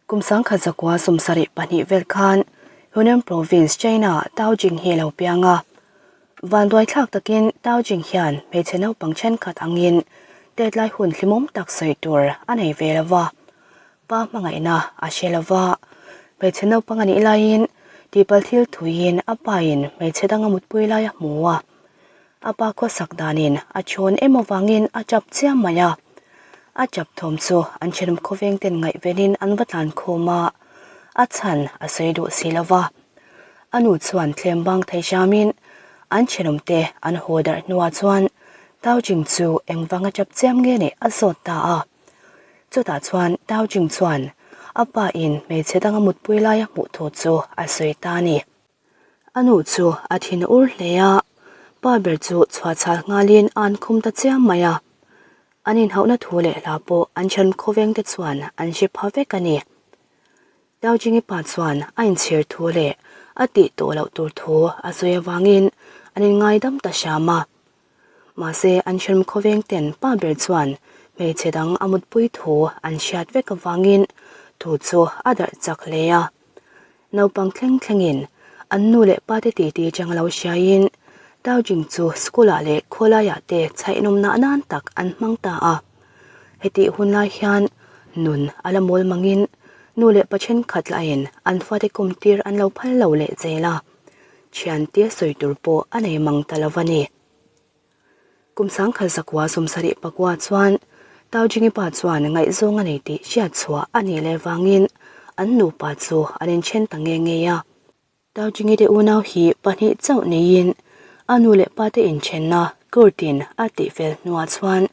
Kum 1972 vel khan Hunan Province, China ah Tao Jing hi a lo piang a. Vanduai thlak takin Tao Jing hian hmeichhe naupang thenkhat angin tet lai hun hlimawm tak sawi tur a nei ve lo va. Pa hmangaihna a hre lo va. Hmeichhe naupang a nih laiin tihpalh thil thuiin a pain hmeichhe danga mutpui lai a hmu a. A pa khawsak danin a chhawn em avangin a chap chiam mai a. A chap thawm chu an thenawm khawveng ten ngaihvenin an va tlan khawm a, a chhan a sawi duh si lo va. A nu chuan thlem bang thei hramin an thenawm te an haw darh hnuah chuan Tao Jing chu engvanga chap chiam nge nih a zawt ta a. Chutah chuan Tao Jing chuan a pa in hmeichhe danga mutpui laia hmuh thu chu a sawi ta a ni. A nu chu a thin ur hle a, pa ber chu chhuahchhal nghalin a an khum ta chiam mai a. An inhauhna thu leh hla pawh an thian khawveng te chuan an hre pha vek a ni. Daojingi pa chuan a inchhir thu leh a tih tawh loh tur thu a sawi avangin an inngaidam ta hram a. Mahse an thian khawveng ten pa ber chuan hmeichhe dang a mutpui thu an hriat vek avangin thu chu a darh chak hle a. Naupang thleng thlengin an nu leh pa te titi chang lo hriaiin Daojing chu school-ah leh khawlaiah te chhaihnawm nah nan tak an hmang ta a. Hetih hun lai hian nun a la mawl mangin nu leh pa thenkhat lahin an fate kum tir an lo phal lo leh zel a, thiante sawi tur pawh a nei mang ta lo va ni. Kum 1979 chuan Taojingi pa chuan ngaihzawng a nei tih hriat chhuah a nih leh vangin an nupa chu an inthen ta nge nge a. Taojingi te unau hi pahnih chauh neiin a nu leh pa te inthenna court-in a tihfel hnuah chuan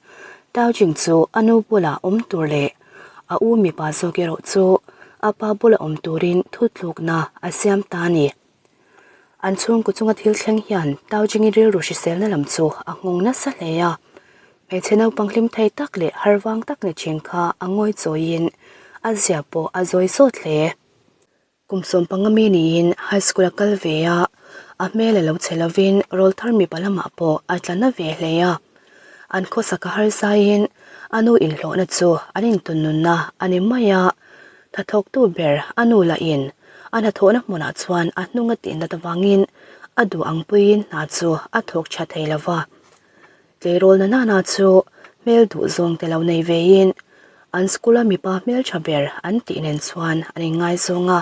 Taojing chu a nu bulah awm tur leh a u mipa zawk erawh chu a pa bula awm turin thutlukna a siam ta a ni. An chhungkaw chunga thil thleng hian Taojingi rilru hriselna lam chu a nghawng nasa hle a. Hmeichhe naupang hlim thei tak leh harvang tak ni thin kha a ngawi chawiin a zia pawh a zawi sawt hle. Kum 15 mi niin high school a kal ve a, a hmel a lo chhe lovin rawlthar mipa lamah pawh a tla na ve hle a. An khawsak a harsaiin a nu inhlawhna chu an intunnunna a ni mai a, thathawktu ber a nu lahin a hnathawhna hmunah chuan a hnung a tih nat avangin a duh ang puiin hna chu a thawk tha thei lo va. Tleirawl na nana chu hmel duh zawng te lo nei vein an school a mipa hmeltha ber an tih nen chuan an inngaizawng a.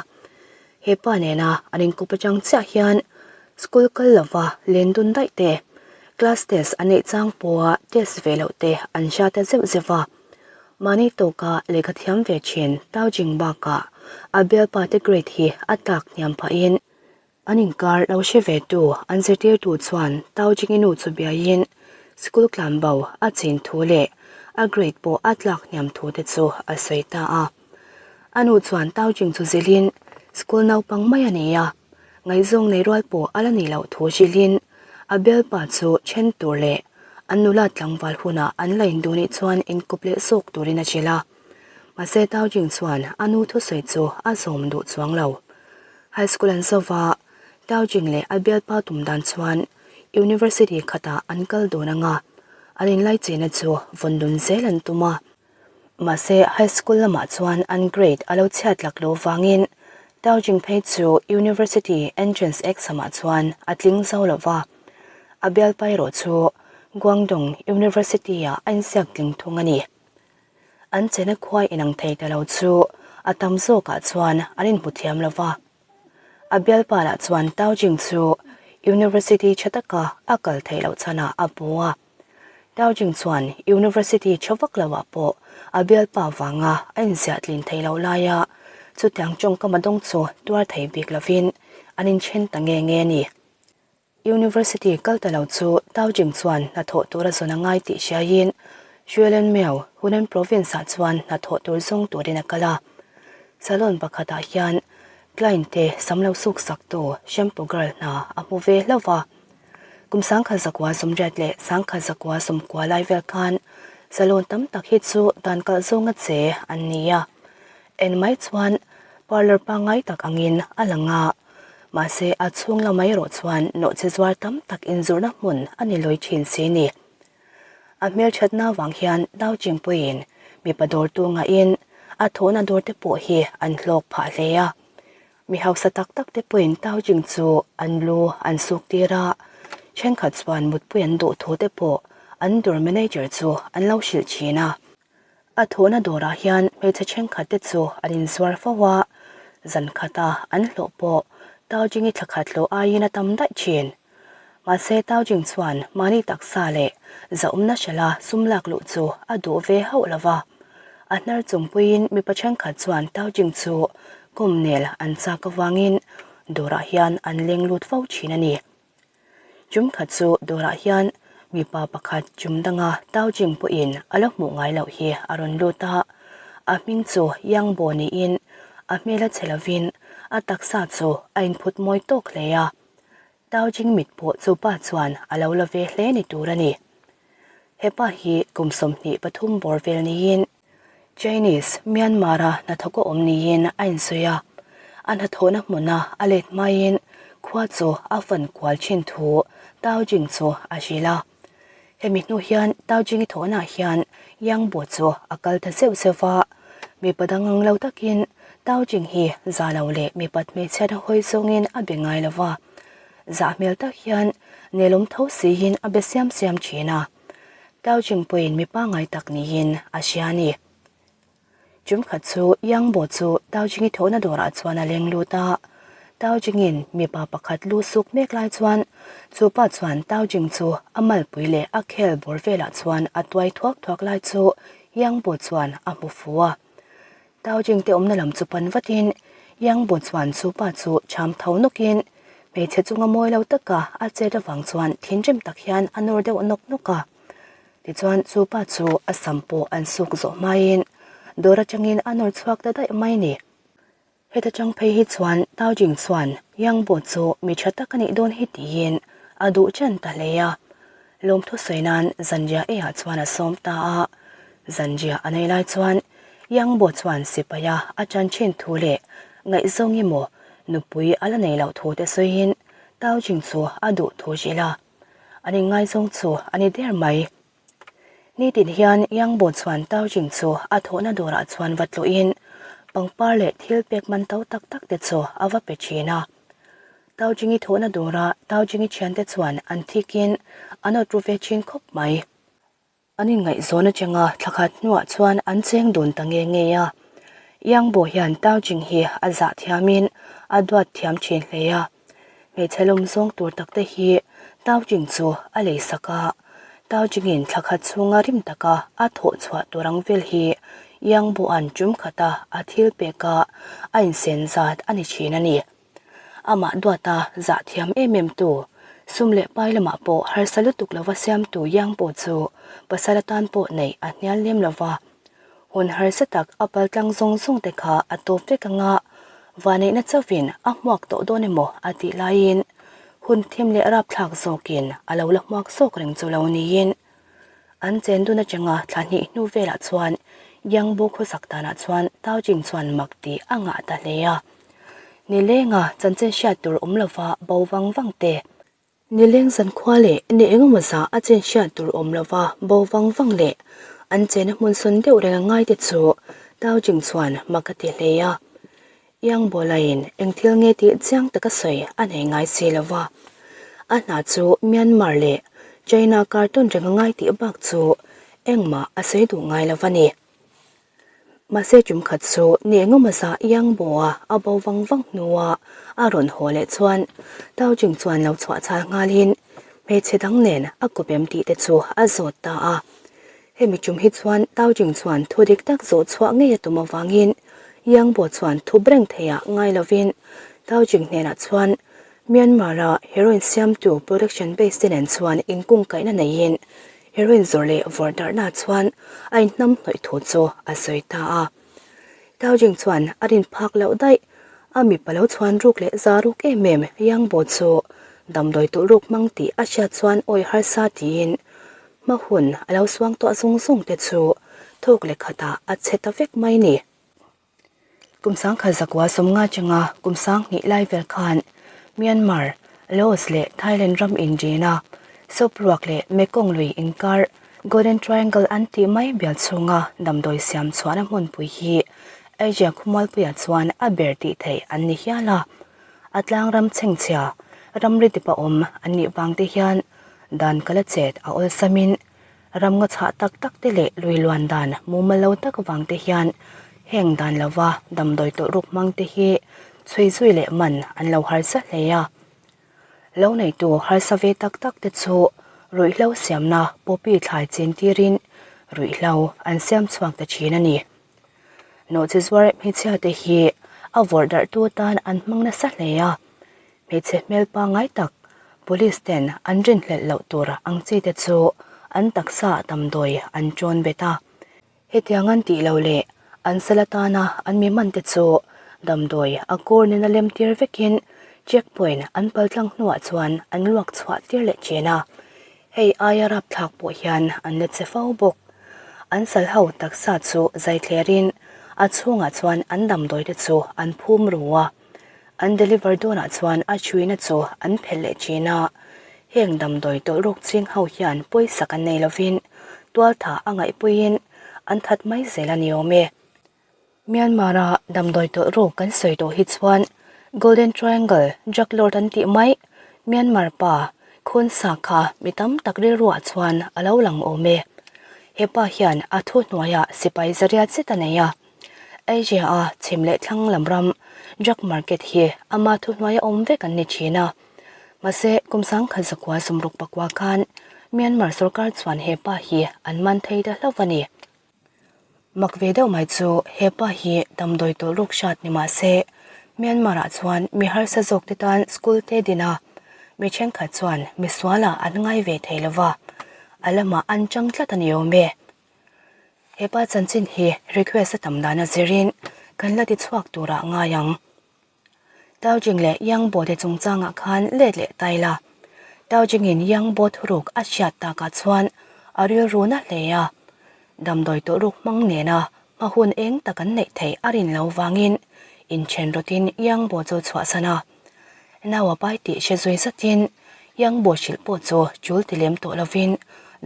He pa nena an inkup atang chiah hian school kal lova len dun daih te, class test an neih chang pawha test ve loh te an hria ta zeuh zeuh a. Mahni tawka lehkha thiam ve thin Tao Jing bakah a bialpa te grade hi a tlak hniam phahin an inkar lo hre ve tu an zirtirtu chuan Tao Jing-i nu chu biaiin school tlan bo a chin thu leh a grade pawh a tlak hniam thu te chu a sawi ta a. A nu chuan Tao Jing chu zilhin school naupang mai a ni a, ngaihzawng nei rual pawh a la nih loh thu hrilhin a bialpa chu then tur leh an nula tlangval hunah an la induh nih chuan inkawp leh zawk turin a hrilh a. Mahse Tao Jing chuan a nu thusawi chu a zawm duh chuang lo. High school an zova Tao Jing leh a bialpa tum dan chuan University khatah an kal dawn anga an inlaichina chu vawn dun zel an tum a. Mahse high school lamah chuan an grade a lo chhiat lak lo vangin Tao Jing phei chu University entrance exam ah chuan a tling zo lo va. A bialpa erawh chu Guangdong University ah a insiak tling thung a ni. An chena khuai inang thei ta lo chu a tam zawkah chuan an inhmu thiam lo va. A bialpa lah chuan Tao Jing chu University tha taka a kal theih loh chhanah a hmu a. Tao Jing chuan University tha vak loah pawh a bialpa vanga a inziah tlin theih loh laia chutiang tawngkam a dawng chu tuar thei bik lovin an inthen ta nge nge a ni. University kal ta lo chu Tao Jing chuan hnathawh tur a zawn a ngai tih hriaiin Shuilan Miao, Hunan Province-ah chuan hnathawh tur zawng turin a kal a. Salon pakhatah hian client te sam lo suk saktu shampoo girl hna a hmu ve hlauh va. Kum 1988 leh 1990 lai vel khan salon tam tak hi chu dan kalh zawnga che an ni a. En mai chuan parlour pangngai tak angin a lang a. Mahse a chhung lamah erawh chuan nawhchi zuar tam tak inzurna hmun a ni lawi thin si ni. A hmelthatna avang hian Dao Chingpuiin mipa dawrtu ngahin A thawhna dawr te pawh hi an hlawk phah hle a. Mi hausa tak tak te pawhin Taojing chu an lu an suk tir a, thenkhat chuan mutpui an duh thu te pawh an dawr manager chu an lo hrilh thin a. A thawhna dawrah hian hmeichhe thenkhat te chu an inzuar fo a, zan khata an hlawh pawh Taojingi thla khat hlawh aiin a tam daih thin. Mahse Taojing chuan mahni taksa leh zahawmna hrela sum lak luh chu a duh ve hauh lo va. A hnar chungpuiin mipa thenkhat chuan Taojing chu kawmnel an chak avangin dawrah hian an leng lut fo thin a ni. Chum khat chu dawrah hian mipa pakhat chum danga Taojing pawhin a la hmuh ngai loh hi a rawn lut a. A hming chu Yang Bo niin a hmel a che lovin a taksa chu a inphut mawi tawk hle a. Taojing mit pawh chu pa chuan a lo la ve hle ni tur a ni. Hepa hi kum 23 bawr vel niin Chinese, Myanmar-a hnathawk a awm niin a insawi a. A hnathawhna hmuna a let hmaiin khua chu a fan kual thin thu Taojing chu a hrilh a. Hemi hnu hian Taojing-i thawhnaah hian Yang Bo chu a kal ta zeuh zeuh va, mipa dang ang lo takin Taojing hi za lo leh mipat hmeichhiatna hawi zawngin a be ngai lo va. Zah hmel tak hian nelawm tho siin a be siam siam thin a. Taojing pawhin mi pangngai tak niin a hria a ni. Chum khat chu Yang Bo chu Taojingi thawhna dawrah chuan a leng lut a. Taojingin mipa pakhat lu suk mek lai chuan chu pa chuan Taojing chu a malpui leh a khel bawr velah chuan a tuai thuak thuak lai chu Yang Bo chuan a hmu fu a. Taojing te awmna lam chu pan vatin Yang Bo chuan chu pa chu cham tho nawkin hmeichhe chunga mawi lo taka a chet avang chuan thinrim tak hian a nawr deuh nawk nawk a. Tichuan chu pa chu a sam pawh an suk zawh hmaiin dawr atangin a nawr chhuak ta daih mai ni. Heta tang phei hi chuan Tao Jing chuan Yang Bo chu mi tha tak a nih dawn hi tiin a duh chen ta hle a. Lawmthu sawi nan Zanjia eiah chuan a sawm ta a. Zanjia a nei lai chuan Yang Bo chuan sipaia a chan thin thu leh ngaihzawng emaw nupui a la nei loh thu te sawiin Tao Jing chu a duh thu hrilh a. An inngaizawng chu a ni der mai. Nitin hian Yang Bo chuan Tao Jing chu a thawhna dawrah chuan va tlawhin pangpar leh thil pek man to tak tak te chu a va pe thin a. Tao Jing-i thawhna dawra Tao Jing-i thiante chuan an thikin an awt ru ve thin khawp mai. An inngaihzawn atanga thla khat hnuah chuan an cheng dun ta nge nge a. Yang Bo hian Tao Jing hi a zah thiamin a duat thiam thin hle a. Hmeichhe lawm zawng tur tak te hi Tao Jing chu a lei sak a. Tao Jingin thla khat chhunga rim taka a thawh chhuah tur ang vel hi Yang Bo-a'n tum khata a thil peka a insen zat a ni thin a ni. Amah duata zah thiam em em tu, sum leh pai lamah pawh harsa lutuk lova siamtu Yang pawh chu pasal atan pawh neih a hnial lem lova. Hun harsa tak a paltlang zawng zawng te kha a tawp vek anga vaneihna chauhin a hmuak tawh dawn emaw a tih laiin hun thim leh rapthlak zawkin a lo la hmuak zawk reng chu lo niin an chen dun atanga thla hnih hnu velah chuan Yang Bo khawsak danah chuan Tao Jing chuan mak tih a ngah ta hle a. Nilenga chanchin hriat tur awm lova bo vang vang te. Nileng zankhua leh ni engemaw zah a chen hriat tur awm lova bo vang vang leh an chena hmun sawn deuh reng a ngai te chu Tao Jing chuan mak a ti hle a. Yang Bawlaiin eng thil nge tih chiang taka sawi a nei ngai si lova. A hna chu Myanmar leh China kar tawn reng a ngai tih bak chu engmah a sawi duh ngai lova ni. Mahse tum khat chu ni engemaw zah Yang Bo-a a bo vang vang hnua a rawn haw leh chuan Tao Jing chuan lo chhuah chhal nghalin hmeichhe dang nen a kawp em tih te chu a zawt ta a. Hemi tum hi chuan Tao Jing chuan thu dik tak zawh chhuah ngei a tum avangin Yang Bo chuan thu breng theiah ngai lovin Tao Jing hnenah chuan Myanmar-a heroin siamtu production base te nen chuan inkungkaihna neiin Heroin zawrh leh vawrh darhna chuan a inhnam hnawih thu chu a sawi ta a. Tao Jing chuan a rin phak loh daih, a mipa lo chhuan ruk leh za ruk em em Yang Bo chu damdawi tulh ruk hmang tih a hriat chuan awi harsa tiin hma hun a lo suang tawh zung zung te chu thawk leh khatah a che ta vek mai ni. Kum sangkhat zakua sawmnga changa kum sanghnih lai vel khan Myanmar, Laos leh Thailand ram inrina Sopruak leh Mekong lui inkar Golden Triangle an tih mai bial chhunga damdawi siam chhuahna hmunpui hi Asia khawmualpuiah chuan a ber tih theih an ni hial a. A tlang ram chhengchhia, ramri tipa awm an nih vang te hian dan kala chet a awlsamin ram nga chhah tak tak te leh lui luan dan mumal lo tak vang te hian heng dan lova damdawi tawlh ruk hmang te hi chhui zui leh man an lo harsa hle a. Lo neitu harsa ve tak tak te chu ruihhlo siamna poppy thlai chin tirin ruihhlo an siam chhuak ta thin a ni. Nawhchi zuar hmeichhia te hi a vawrh darh tu atan an hmang nasa hle a, hmeichhe hmel pangngai tak police ten an rinhlelh loh tur ang chi te chu an taksa damdawi an tawn bet a. Hetiang an tih loh leh an sal atana an mi hman te chu damdawi a kawr nena lem tir vekin check point an pal tlang hnuah chuan an luak chhuah tir leh thin a, hei aia rapthlak pawh hian an la che fo bawk. An sal ho taksa chu zai thlerin a chhungah chuan an damdawi te chu an phum ru a, an deliver dawnah chuan a chhuina chu an phelh leh thin a, heng damdawi tawlh ruk ching ho hian pawisa kan nei lovin tualtha a ngaihpuiin an that mai zel a ni awm e. Myanmar-a damdawi tawlh ruk kan sawi tawh hi chuan Golden Triangle drug lord an tih mai Myanmar pa Khun Sa kha mi tam tak rilruah chuan a lo lang awm e. He pa hian a thuhnuaiah sipai zariat zet a nei a. Asia-a chhim leh thlang lam ram drug market hi ama thuhnuaia awm vek an ni thin a. Mahse, kum sangkhat zakua sawmruk pakua khan Myanmar sorkar chuan he pa hi an man thei ta hlauh a ni. Mak ve deuh mai chu he pa hi damdawi tawlh ruk hrat ni mah se, Myanmar-ah chuan mi harsa zawk te tan school te din a, mi thenkhat chuan misualah an ngai ve thei lo va, a lamah an chang tlat a ni awm e. He pa chanchin hi request a tam dan a zirin kan la ti chhuak turah ngai ang. Taojing leh Yangbo te chungchangah khan let leh ta ila. Taojingin Yangbo thuruk a hriat takah chuan a rilru na hle a. Damdawi tawlhruk hmang nena hma hun eng tak an neih theih a rin lo vangin inthen rawtin Yangbo chu chhuahsan a. Nau a pai tih hre zui zatin Yangbo hrilh pawh chu chul ti lem tawh lovin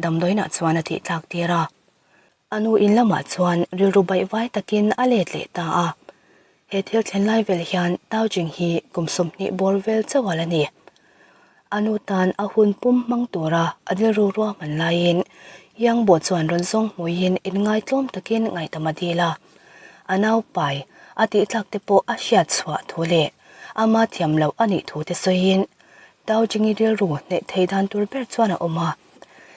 damdawiinah chuan a tih tlak tir a. A nu in lamah chuan rilru baihvai takin a let leh ta a. He thil thlen lai vel hian Tao Jing hi kum 20 bawr vel chauh a la ni. A nu tan a hun pum hmang tura a rilru ruahman laiin Yang Bo chuan rawn zawng hmuiin inngaitlawm takin ngaihdam a dil a. A nau pai a tih tlak te pawh a hriat chhuah thu leh ama thiam loh a nih thu te sawiin Tao Jingi rilru hneih thei dan tur ber chuan a awm a.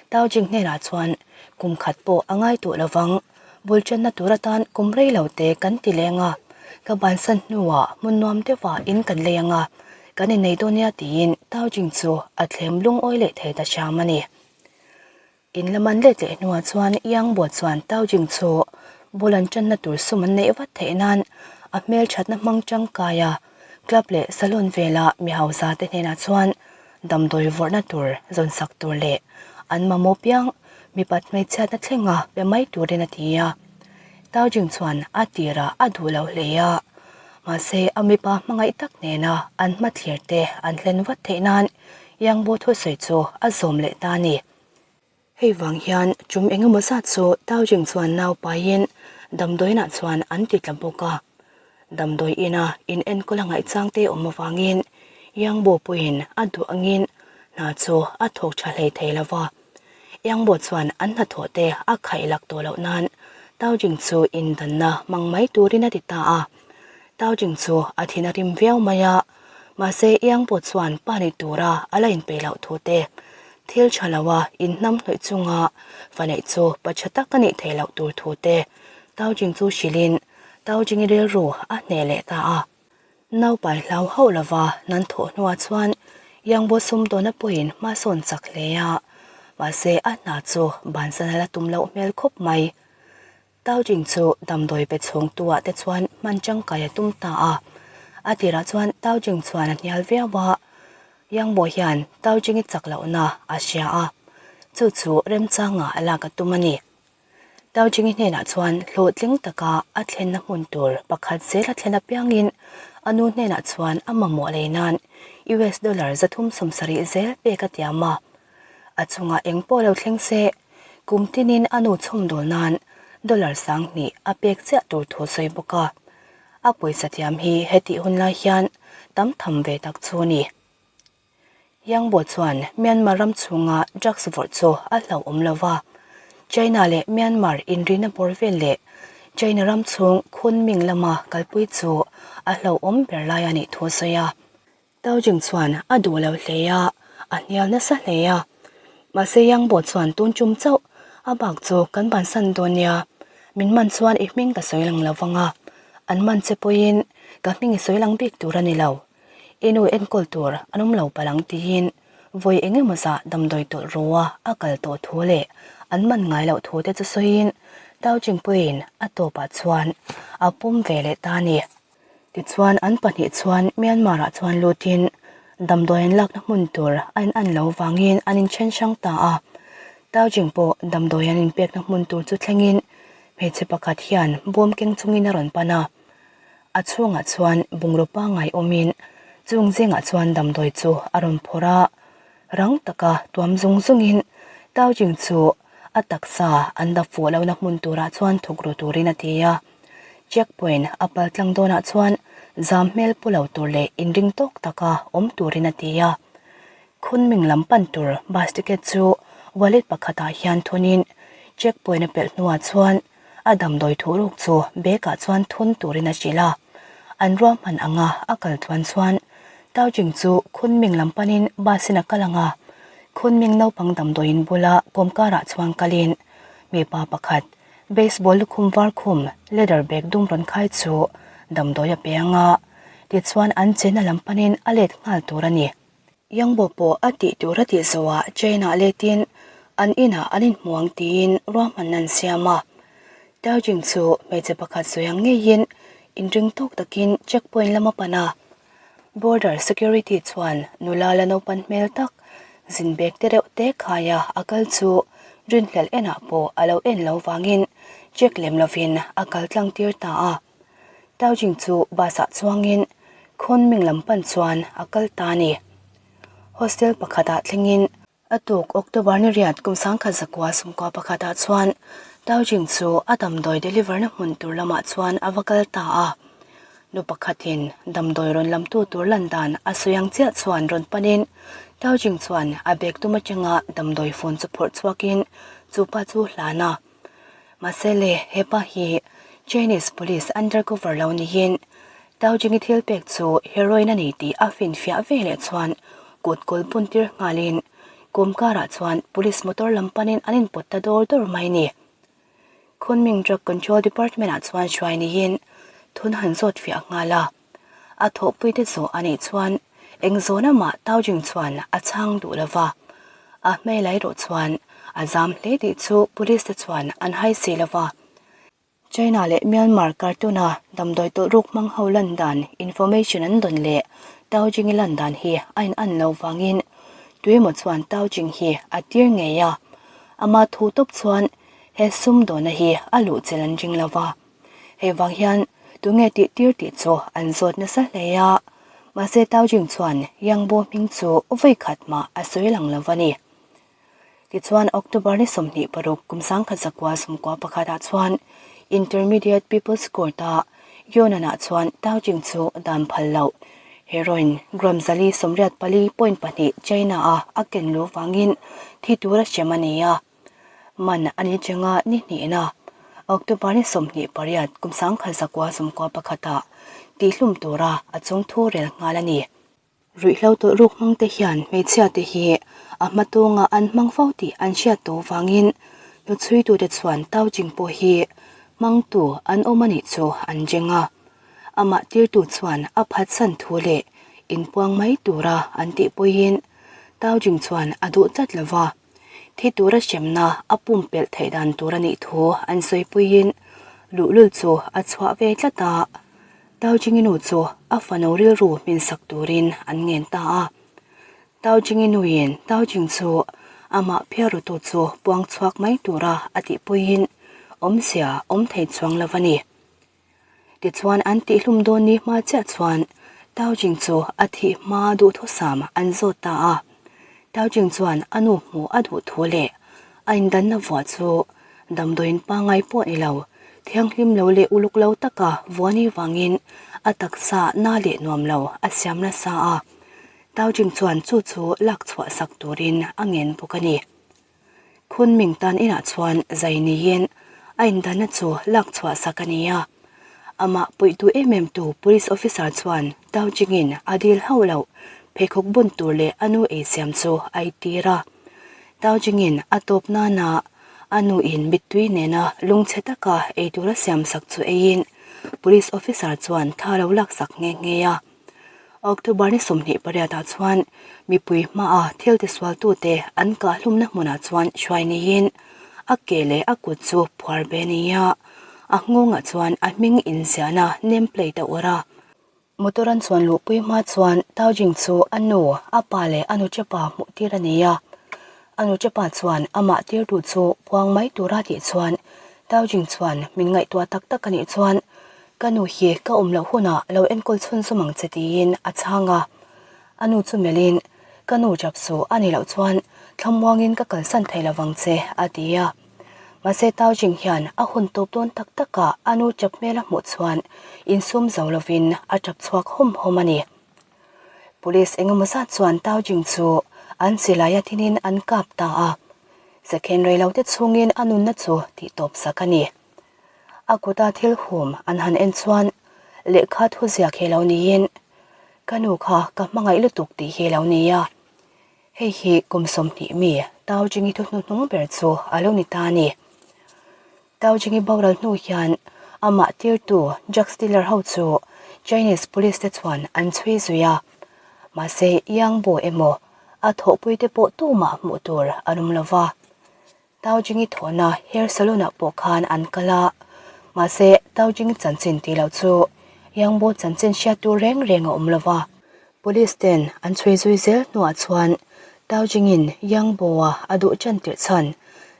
Tao Jing hnenah chuan kum khat pawh a ngai tawh lovang, bul channa tur atan kum rei lo te kan ti leng a, ka bansan hnuah hmun nuam deuhah in kan lei ang a, kan innei dawn nia tiin Tao Jing chu a thlem lungawi leh thei ta hram a ni. In laman let leh hnuah chuan Yang Bo chuan Tao Jing chu bul an channa tur sum an neih vat theih nan a hmelthatna hmang tangkai a, club leh salon vela mi hausa te hnenah chuan Damdawi vawrhna tur zawn sak tur leh an mamawh piang mipat hmeichhiatna thlenga pe mai turin a ti a. Tao Jing chuan a tirah a duh lo hle a, mahse a mipa hmangaih tak nena an hmathlir te an hlen vat theih nan Yang Bo thusawi chu a zawm leh ta a ni. Hei vang hian tum eng emaw zat chu Tao Jing chuan nau paiin damdawiinah chuan an ti tla bawk a. Damdawi ina in enkawl a ngaihchang te awm avangin Yang Bo pawhin a duh angin hna chu a thawk tha hlei thei lo va. Yang Bo chuan an hnathawh te a khaih lak tawh loh nan Tao Jing chu indanna hmang mai turin a ti ta a. Tao Jing chu a thin a rim viau mai a. Mahse, Iang pawh chuan pa nei tura a la inpeih loh thu te, thil tha loa inhnam hnawih chunga fa neih chu pa tha tak a nih theih loh tur thu te Tao Jing chu hrilhin Tao Jingi rilru a hneh leh ta a. Naupai hlau hauh lova nan thawh hnuah chuan Iang Bo sumdawna pawhin hma sawn chak hle a, mahse a hna chu bansan a la tum loh hmel khawp mai. Tao Jing chu damdawi pe chhung tu ah te chuan hman tangkai a tum ta a. A tirah chuan Tao Jing chuan a hnial viau a, Yang Bo hian Tao Jing-i chak lohna a hria a, chu chu remchanga a lak a tum a ni. Tao Jing-i hnenah chuan hlawhtling taka a thlenna hmun tur pakhat zel a thlen apiangin a nu hnenah chuan a mamawh lei nan US dollar 370 zel pek a tiam a. A chungah eng pawh lo thleng se. Kum tinin a nu chhawmdawl nan dollar 2000 a pek chiah tur thu sawi bawk a. A pawisa thiam hi hetih hun lai hian tam tham ve tak chu a ni. Yang Bo chuan Myanmar ram chhunga drugs vawrh chu a hlauhawm lo va, China leh Myanmar inrina bawr vel leh China ram chhung Kunming lama kalpui chu a hlauhawm ber lai a nih thu a sawi a. Tao Jing chuan a duh lo hle a, a hnial nasa hle a. Mahse Yang Bo chuan tun tum chauh a bak chu kan bansan dawn nia, min man chuan i hming ka sawi lang lo vang a, an man che pawhin ka hming i sawi lang bik tur a ni lo. I nu enkawl tur an awm lo palh ang tiin vawi eng emaw zah damdawi tawlh ro a a kal tawh thu leh an man ngai loh thu te chu sawiin Tao Jingpuiin a tawpah chuan a pawm ve leh ta a ni. Tichuan an pahnih chuan Myanmar ah chuan lutin damdawi an lakna hmun tur a in an lo vangin an inthen hrang ta a. Tao Jing pawh damdawi an inpekna hmun tur chu thlengin hmeichhe pakhat hian bawm keng chungin a rawn pan a. A chhungah chuan bungraw pangngai awmin chung zingah chuan damdawi chu a rawn phawrh a, rang taka tuam zung zungin Tao Jing chu a taksa an dap fuh lohna hmun turah chuan thawk ru turin a ti a. Checkpoint a pal tlang dawnah chuan zam hmel pu lo tur leh inring tawk taka awm turin a ti a. Khunming lam pan tur bus ticket chu wallet pakhatah hian thunin checkpoint a pelh hnuah chuan A damdawi thuh ruk chu bag ah chuan thun turin a hrilh a, an ruahman anga a kal chuan chuan Tao Jing chu Khunming lam panin bus in a kal ang a, Khunming naupang damdawiin bula kawmkarah chuan kalin mipa pakhat baseball lukhum var khum leather bag dum rawn khai chu damdawi a pe ang a, tichuan an chenna lam panin a let nghal tur a ni. Yangbo pawh a tih tur a tih zawhah China letin an inah an inhmu ang tiin ruahmanna an siam a. Tao Jing chu hmeichhe pakhat sawi ang ngeiin inring tawk takin checkpoint lam a pan a. Border security chuan nula la naupan hmel tak zin bag te reuh te khaia a kal chu rinhlelh enah pawh a lo en lo vangin check lem lovin a kal tlang tir ta a. Tao Jing chu bus ah chuangin Khunming lam pan chuan a kal ta a ni. Hostel pakhatah thlengin a tuk October ni riat kum 1991 ah chuan Tao Jing chu a damdawi deliver na hmun tur lamah chuan a va kal ta a. Nu pakhatin damdawi rawn lamtu tur lan dan a sawi ang chiah chuan rawn panin Tao Jing chuan a bag tum atanga damdawi phone chu phawrh chhuakin chu pa chu hlan a. Mahse le, hepa hi Chinese police undercover lo niin Tao Jing-i thil pek chu heroin a ni tih a finfiah ve leh chuan kut kawl bun tir nghalin kum karah chuan police motor lam panin an inpawt ta dawr dawr mai ni. Kunming Drug Control Department ah chuan hruai niin thun han zawt fiah nghal a. A thawhpuite zawh a nih chuan eng zawna mah Tao Jing chuan a chhang duh lo va, a hmel erawh chuan a zam hle tih chu police te chuan an hai si lo va. China leh Myanmar cartoon-a damdawi tawlh ruk hmang ho lan dan information an dawn leh Tao Jing-i lan dan hi a in an lo vangin tuemaw chuan Tao Jing hi a tir ngei a, ama thu tawp chuan he sumdawna hi a luhchilh an ring lo va. Hei vang hian tunge tih tir tih chu an zawt nasa hle a, mahse Tao Jing chuan Yang Bo hming chu vawi khat mah a sawi lang lo a ni. Tichuan October ni 26 kum 1991 ah chuan Intermediate People's Court ah Yunnan ah chuan Tao Jing chu dan phal loh heroin gram 484.2 China ah a ken lu vangin thi tura hrem a ni a. Man a ni changa ni hnihna October ni 28 kum 1991 ah tihhlum tura a chung thu rel nghal a ni. Ruihhlo tawlh ruk hmang te hian hmeichhia te hi a hma tawnga an hmang fo tih an hriat tawh vangin hnuchhuitute chuan Tao Jing pawh hi hmangtu an awm a nih chu an ring a. Amah tirtu chuan a phatsan thu leh inpuang mai tura an tih pawhin Tao Jing chuan a duh tlat lo va. Thi tura hremna a pumpelh theih dan tur a nih thu an sawipuiin luhlul chu a chhuah ve tlat a, Tao Jingi nu chu a fano rilru hmin sak turin an ngen ta a. Tao Jingi nuin Tao Jing chu amah phiarrutu chu puang chhuak mai tura a tihpuiin awmzia awm thei chuang lo a ni. Tichuan an tihhlum dawn ni hma chiah chuan Tao Jing chu a thih hma duhthusam an zawt ta a. Tao Jing chuan a nu hmuh a duh thu leh A indanna vuah chu damdawiin pangngai pawh ni lo, thianghlim lo leh uluk lo taka vuani vangin a taksa na leh nuam lo a siam nasa a. Tao Jing chuan chu chu lak chhuah sak turin a ngen bawk a ni. Khunming tan inah chuan zai niin a indanna chu lak chhuah sak a ni a. Amah puihtu em em tu police officer chuan Tao Jing-in a dil hauh loh pheikhawk bun tur leh a nu eisiam chu a itir a. Tao Jing-in a tawp nana a nuin mittui nena lungchhe taka eitur a siam sak chu eiin police officer chuan thla lo lak sak nghe nghe a. October ni 28 ah chuan mipui hmaa thil tisualtute an kahhlumna hmunah chuan hruai niin a ke leh a kut chu phuar ve a ni a, a nghawngah chuan a hming inziahna name plate a awrh a. Motor an chuan luhpui hma chuan Tao Jing chu a nu, a pa leh a nuchepa hmuh tir a ni a. A nuchepa chuan amah tirtu chu puang mai tura tih chuan Tao Jing chuan min ngaihtuah tak tak a nih chuan Ka nu hi ka awm loh hunah lo enkawl chhun zawm ang che tiin a chhang a. A nu chu melhin, Ka nu chap suh a nih loh chuan thlamuangin ka kalsan thei lo vang che a ti a. Mahse Tao Jing hian a hun tawp dawn tak takah a nu chap hmel a hmuh chuan insum zo lovin a chap chhuak hawm hawm a ni. Police engemaw zat chuan Tao Jing chu an silai a thinin an kap ta a. Second reilote chhungin a nunna chu tihtawp sak a ni. A kuta thil hum an han en chuan lehkha thu ziak hi lo niin, Ka nu kha ka hmangaih lutuk tih hi lo ni a. Hei hi kum 20 mi Tao Jingi thu hnuhnung ber chu a lo ni ta a ni. Tao Jingi boral hnu hian amah tirtu Jack Stiller ho chu Chinese police te chuan an chhui zui a. Mahse Yang Bo emaw a thawhpui te pawh tumah hmuh tur an awm lova. Tao Jingi thawhna hair salon ah pawh khan an kal a, mahse Tao Jingi chanchin tih loh chu Yang Bo chanchin hriat tur reng reng a awm lo va. Police ten an chhui zui zel hnuah chuan Tao Jingin Yang Bo-a a duh ṭan tirh chhan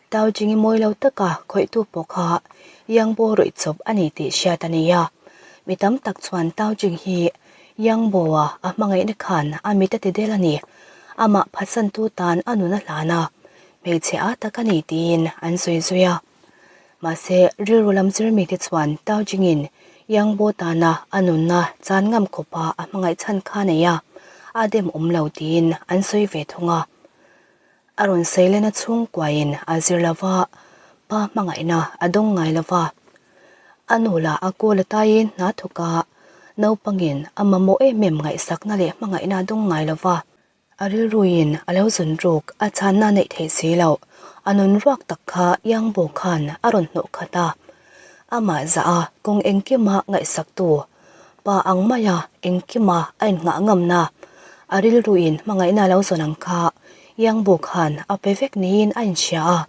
Tao Jingi mawi lo taka khawihtu pawh kha Yang Bo ruih chawp a ni tih hriat a ni a. Mi tam tak chuan Tao Jing hi Yang Bo-a a hmangaihna khan a mit a ti del a ni. Amah phatsantu tan a nun a hlan a, Hmeichhe a tak a ni tiin an sawi zui a. Mahse, rilru lam zir mite chuan Tao Jingin Yang Bo tana a nunna chan ngam khawpa a hmangaih chhan kha nei a, a dem awm lo tiin an sawi ve thung a. A rawn sailena chhungkuain a zir lo va, pa hmangaihna a dawng ngai lo va. A nu lah a kawl a taiin hna thawk a, naupangin a mamawh em em ngaihsakna leh hmangaihna a dawng ngai lo va. A rilruin a lo zun ruk a chhanna neih theih si loh, a nun ruak tak kha Yang Bo khan a rawn hnawh khat a. Amah zah a kawng engkima ngaihsaktu, pa ang maia engkima a innghah ngamna, a rilruin hmangaihna a lo zawn ang kha Yang Bo khan a pe vek niin a inhria a.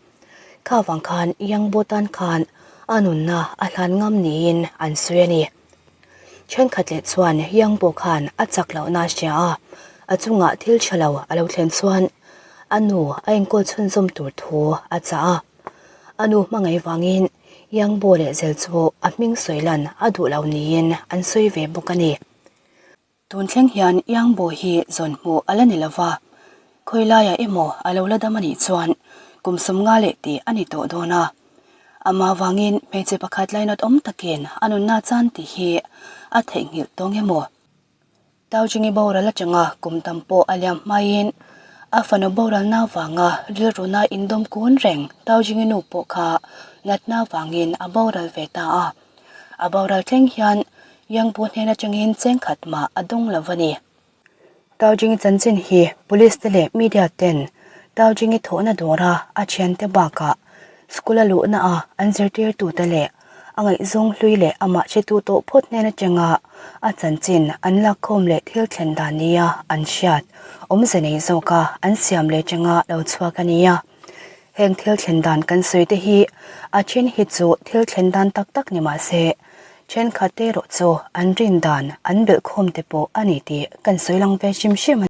Kha vang khan Yang Bo tan khan a nunna a hlan ngam niin an sawi a ni. Thenkhat leh chuan Yang pawh khan a chak lohna a hria a, a chungah thil tha lo a lo thlen chuan a nu a enkawl chhunzawm tur thu a chah a. A nu hmangaih vangin Yang Bo leh zel chu a hming sawi lan a duh lo niin an sawi ve bawk a ni. Tun thleng hian Yang Bo hi zawn hmuh a la ni lo va, khawi laiah emaw a lo la dam a nih chuan kum 50 leh tih a ni tawh dawn a. Amah vangin hmeichhe pakhat lainawt awm takin a nunna chan tih hi a theihnghilh tawng emaw? Tao Jingi boral atanga kum tam pawh a liam hmaiin a fanu boralna vanga rilruna indawm kun reng Tao Jingi nu pawh kha natna vangin a boral ve ta a. A boral thleng hian Yang Bu hnen atangin cheng khat mah a dawng lo a ni. Tao Jingi chanchin hi Police te leh Media ten Tao Jingi thawhna dawra a thiante bakah school a luhna a an zirtirtute leh a ngaihzawng hlui leh amah hretu tawh phawt hnen atanga a chanchin an lakkhawm leh thil thlen dan nia an hriat awmze nei zawka an siam leh atanga lo chhuak a ni a. Heng thil thlen dan kan sawi te hi a then hi chu thil thlen dan tak tak ni mah se, thenkhat te erawh chu an rin dan an belhkhawm te pawh a ni tih kan sawi lang ve hrim hrim a ni.